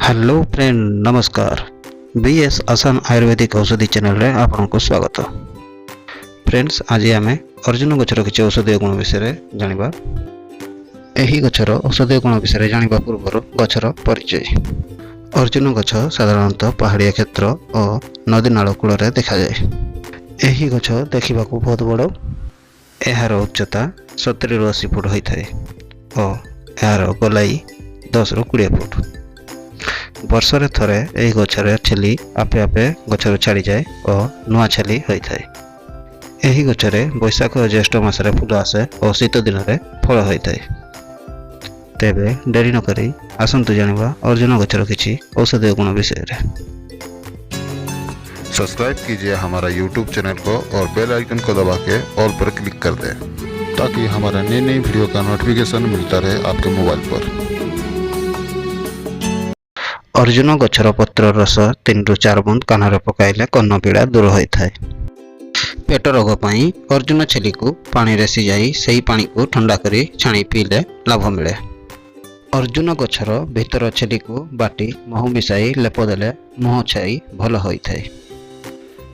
Hello friend, ନମସ୍କାର। B S Assam ଆୟୁର୍ବେଦିକ ଔଷଧି ଚ୍ୟାନେଲରେ ଆପଣଙ୍କୁ ସ୍ୱାଗତ। ଫ୍ରେଣ୍ଡସ୍, ଆଜି ଆମେ ଅର୍ଜୁନ ଗଛର କିଛି ଔଷଧୀୟ ଗୁଣ ବିଷୟରେ ଜାଣିବା। ଏହି ଗଛର ଔଷଧୀୟ ଗୁଣ ବିଷୟରେ ଜାଣିବା ପୂର୍ବରୁ ଗଛର ପରିଚୟ। ଅର୍ଜୁନ ଗଛ ସାଧାରଣତଃ ପାହାଡ଼ିଆ କ୍ଷେତ୍ର ଓ ନଦୀ ନାଳ କୂଳରେ ଦେଖାଯାଏ। ଏହି ଗଛ ଦେଖିବାକୁ ବହୁତ ବଡ଼। ଏହାର ଉଚ୍ଚତା 70ରୁ 80 ଫୁଟ ହୋଇଥାଏ ଓ ଏହାର ଗୋଲାଇ 10ରୁ 20 ଫୁଟ। ବର୍ଷରେ ଥରେ ଏହି ଗଛରେ ଛେଲି ଆପେ ଆପେ ଗଛରୁ ଛାଡ଼ିଯାଏ ଓ ନୂଆ ଛେଲି ହୋଇଥାଏ। ଏହି ଗଛରେ ବୈଶାଖ ଓ ଜ୍ୟେଷ୍ଠ ମାସରେ ଫୁଲ ଆସେ ଓ ଶୀତ ଦିନରେ ଫଳ ହୋଇଥାଏ। ତେବେ ଡେରି ନକରି ଆସନ୍ତୁ ଜାଣିବା ଅର୍ଜୁନ ଗଛର କିଛି ଔଷଧୀୟ ଗୁଣ ବିଷୟରେ। सब्सक्राइब कीजिए हमारा यूट्यूब चैनल को और बेल आइकन को दबा के ऑल पर क्लिक कर दें, ताकि हमारा नई नई वीडियो का नोटिफिकेशन मिलता रहे आपके मोबाइल पर। ଅର୍ଜୁନ ଗଛର ପତ୍ର ରସ 3ରୁ 4 ବୁନ୍ଦ କାନରେ ପକାଇଲେ କର୍ଣ୍ଣ ପୀଡ଼ା ଦୂର ହୋଇଥାଏ। ପେଟ ରୋଗ ପାଇଁ ଅର୍ଜୁନ ଛେଲିକୁ ପାଣିରେ ସିଝାଇ ସେହି ପାଣିକୁ ଥଣ୍ଡା କରି ଛାଣି ପିଇଲେ ଲାଭ ମିଳେ। ଅର୍ଜୁନ ଗଛର ଭିତର ଛେଲିକୁ ବାଟି ମହୁ ମିଶାଇ ଲେପ ଦେଲେ ମୁହଁ ଛାଇ ଭଲ ହୋଇଥାଏ।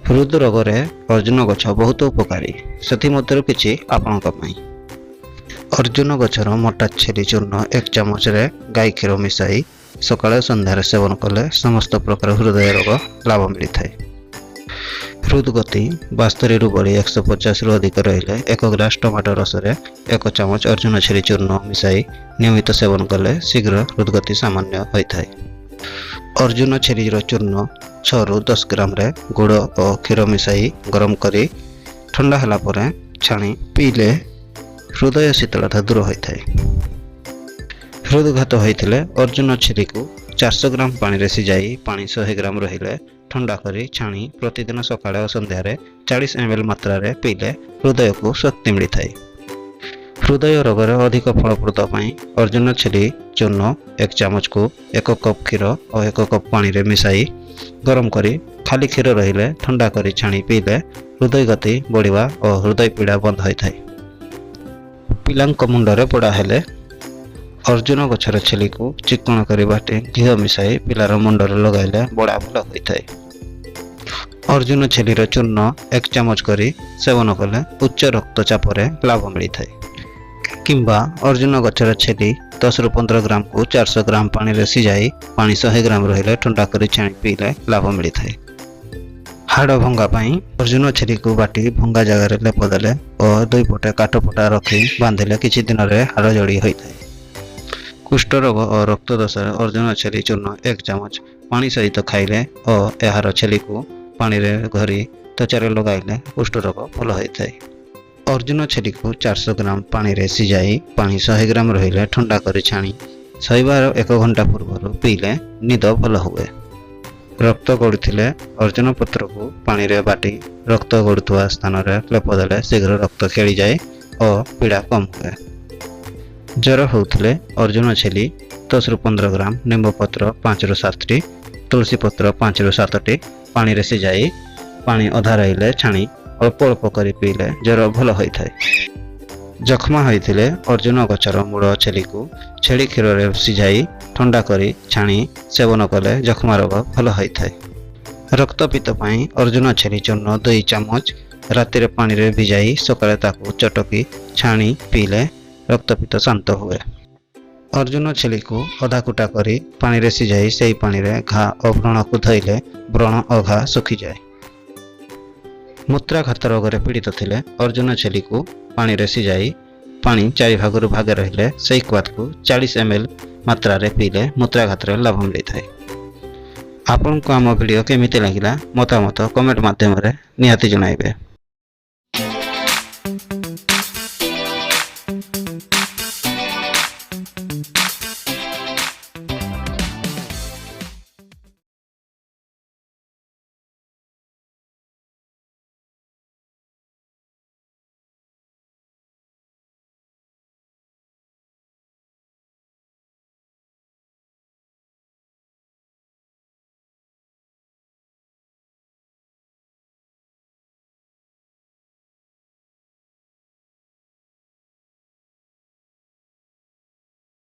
ହୃଦ ରୋଗରେ ଅର୍ଜୁନ ଗଛ ବହୁତ ଉପକାରୀ। ସେଥିମଧ୍ୟରୁ କିଛି ଆପଣଙ୍କ ପାଇଁ। ଅର୍ଜୁନ ଗଛର ମୋଟା ଛେଲି ଚୂର୍ଣ୍ଣ 1 ଚାମଚରେ ଗାଈ କ୍ଷୀର ମିଶାଇ ସକାଳେ ଓ ସନ୍ଧ୍ୟାରେ ସେବନ କଲେ ସମସ୍ତ ପ୍ରକାର ହୃଦୟ ରୋଗ ଲାଭ ମିଳିଥାଏ। ହୃଦଗତି 72ରୁ ବଢ଼ି 150ରୁ ଅଧିକ ରହିଲେ 1 ଗ୍ଲାସ ଟମାଟୋ ରସରେ 1 ଚାମଚ ଅର୍ଜୁନ ଛେଲି ଚୂର୍ଣ୍ଣ ମିଶାଇ ନିୟମିତ ସେବନ କଲେ ଶୀଘ୍ର ହୃଦଗତି ସାମାନ୍ୟ ହୋଇଥାଏ। ଅର୍ଜୁନ ଛେଲିର ଚୂର୍ଣ୍ଣ 6ରୁ 10 ଗ୍ରାମରେ ଗୁଡ଼ ଓ କ୍ଷୀର ମିଶାଇ ଗରମ କରି ଥଣ୍ଡା ହେଲା ପରେ ଛାଣି ପିଇଲେ ହୃଦୟ ଶୀତଳତା ଦୂର ହୋଇଥାଏ। ହୃଦଘାତ ହୋଇଥିଲେ ଅର୍ଜୁନ ଛେଲିକୁ 400 ଗ୍ରାମ ପାଣିରେ ସିଝାଇ ପାଣି 100 ଗ୍ରାମ ରହିଲେ ଥଣ୍ଡା କରି ଛାଣି ପ୍ରତିଦିନ ସକାଳେ ଓ ସନ୍ଧ୍ୟାରେ 40 ଏମ୍ ଏଲ୍ ମାତ୍ରାରେ ପିଇଲେ ହୃଦୟକୁ ଶକ୍ତି ମିଳିଥାଏ। ହୃଦୟ ରୋଗରେ ଅଧିକ ଫଳପ୍ରଦ ପାଇଁ ଅର୍ଜୁନ ଛେଲି ଚୂର୍ଣ୍ଣ 1 ଚାମଚକୁ 1 କପ୍ କ୍ଷୀର ଓ 1 କପ୍ ପାଣିରେ ମିଶାଇ ଗରମ କରି ଖାଲି କ୍ଷୀର ରହିଲେ ଥଣ୍ଡା କରି ଛାଣି ପିଇଲେ ହୃଦୟ ଗତି ବଢ଼ିବା ଓ ହୃଦୟ ପୀଡ଼ା ବନ୍ଦ ହୋଇଥାଏ। ପିଲାଙ୍କ ମୁଣ୍ଡରେ ପୋଡ଼ା ହେଲେ ଅର୍ଜୁନ ଗଛର ଛେଲିକୁ ଚିକ୍କଣ କରି ବାଟି ଘିଅ ମିଶାଇ ପିଲାର ମୁଣ୍ଡରେ ଲଗାଇଲେ ବଡ଼ା ଭଲ ହୋଇଥାଏ। ଅର୍ଜୁନ ଛେଲିର ଚୂର୍ଣ୍ଣ 1 ଚାମଚ କରି ସେବନ କଲେ ଉଚ୍ଚ ରକ୍ତଚାପରେ ଲାଭ ମିଳିଥାଏ। କିମ୍ବା ଅର୍ଜୁନ ଗଛର ଛେଲି 10ରୁ 15 ଗ୍ରାମକୁ 400 ଗ୍ରାମ ପାଣିରେ ସିଝାଇ ପାଣି 100 ଗ୍ରାମ ରହିଲେ ଥଣ୍ଡା କରି ଛାଣି ପିଇଲେ ଲାଭ ମିଳିଥାଏ। ହାଡ଼ ଭଙ୍ଗା ପାଇଁ ଅର୍ଜୁନ ଛେଲିକୁ ବାଟି ଭଙ୍ଗା ଜାଗାରେ ଲେପ ଦେଲେ ଓ ଦୁଇ ପଟେ କାଠ ପଟା ରଖି ବାନ୍ଧିଲେ କିଛି ଦିନରେ ହାଡ଼ ଯୋଡ଼ି ହୋଇଥାଏ। କୁଷ୍ଠରୋଗ ଓ ରକ୍ତଦୋଷରେ ଅର୍ଜୁନ ଛେଲି ଚୂର୍ଣ୍ଣ 1 ଚାମଚ ପାଣି ସହିତ ଖାଇଲେ ଓ ଏହାର ଛେଲିକୁ ପାଣିରେ ଘୋରି ତ୍ୱଚାରେ ଲଗାଇଲେ କୁଷ୍ଠରୋଗ ଭଲ ହୋଇଥାଏ। ଅର୍ଜୁନ ଛେଲିକୁ 400 ଗ୍ରାମ ପାଣିରେ ସିଝାଇ ପାଣି 100 ଗ୍ରାମ ରହିଲେ ଥଣ୍ଡା କରି ଛାଣି ଶୋଇବାର 1 ଘଣ୍ଟା ପୂର୍ବରୁ ପିଇଲେ ନିଦ ଭଲ ହୁଏ। ରକ୍ତ ଗଡ଼ୁଥିଲେ ଅର୍ଜୁନ ପତ୍ରକୁ ପାଣିରେ ବାଟି ରକ୍ତ ଗଡ଼ୁଥିବା ସ୍ଥାନରେ ଲେପ ଦେଲେ ଶୀଘ୍ର ରକ୍ତ ଖେଳିଯାଏ ଓ ପୀଡ଼ା କମ୍ ହୁଏ। ଜ୍ୱର ହେଉଥିଲେ ଅର୍ଜୁନ ଛେଲି 10ରୁ 15 ଗ୍ରାମ, ନିମ୍ବ ପତ୍ର 5ରୁ 7ଟି, ତୁଳସୀ ପତ୍ର 5ରୁ 7ଟି ପାଣିରେ ସିଝାଇ ପାଣି ଅଧା ରହିଲେ ଛାଣି ଅଳ୍ପ ଅଳ୍ପ କରି ପିଇଲେ ଜ୍ୱର ଭଲ ହୋଇଥାଏ। ଯକ୍ଷ୍ମା ହୋଇଥିଲେ ଅର୍ଜୁନ ଗଛର ମୂଳ ଛେଲିକୁ ଛେଳି କ୍ଷୀରରେ ସିଝାଇ ଥଣ୍ଡା କରି ଛାଣି ସେବନ କଲେ ଯକ୍ଷ୍ମା ରୋଗ ଭଲ ହୋଇଥାଏ। ରକ୍ତପିତ୍ତ ପାଇଁ ଅର୍ଜୁନ ଛେଲି ଚୂର୍ଣ୍ଣ 2 ଚାମଚ ରାତିରେ ପାଣିରେ ଭିଜାଇ ସକାଳେ ତାକୁ ଚଟକି ଛାଣି ପିଇଲେ ରକ୍ତପିତ୍ତ ଶାନ୍ତ ହୁଏ। ଅର୍ଜୁନ ଛେଲିକୁ ଅଧା କୁଟା କରି ପାଣିରେ ସିଝାଇ ସେହି ପାଣିରେ ଘା ଓ ବ୍ରଣକୁ ଧୋଇଲେ ବ୍ରଣ ଓ ଘା ଶୁଖିଯାଏ। ମୂତ୍ରାଘାତ ରୋଗରେ ପୀଡ଼ିତ ଥିଲେ ଅର୍ଜୁନ ଛେଲିକୁ ପାଣିରେ ସିଝାଇ ପାଣି ଚାରି ଭାଗରୁ ଭାଗେ ରହିଲେ ସେହି କ୍ୱାଥକୁ 40 ଏମ୍ ଏଲ୍ ମାତ୍ରାରେ ପିଇଲେ ମୂତ୍ରାଘାତରେ ଲାଭ ମିଳିଥାଏ। ଆପଣଙ୍କୁ ଆମ ଭିଡ଼ିଓ କେମିତି ଲାଗିଲା, ମତାମତ କମେଣ୍ଟ ମାଧ୍ୟମରେ ନିହାତି ଜଣାଇବେ।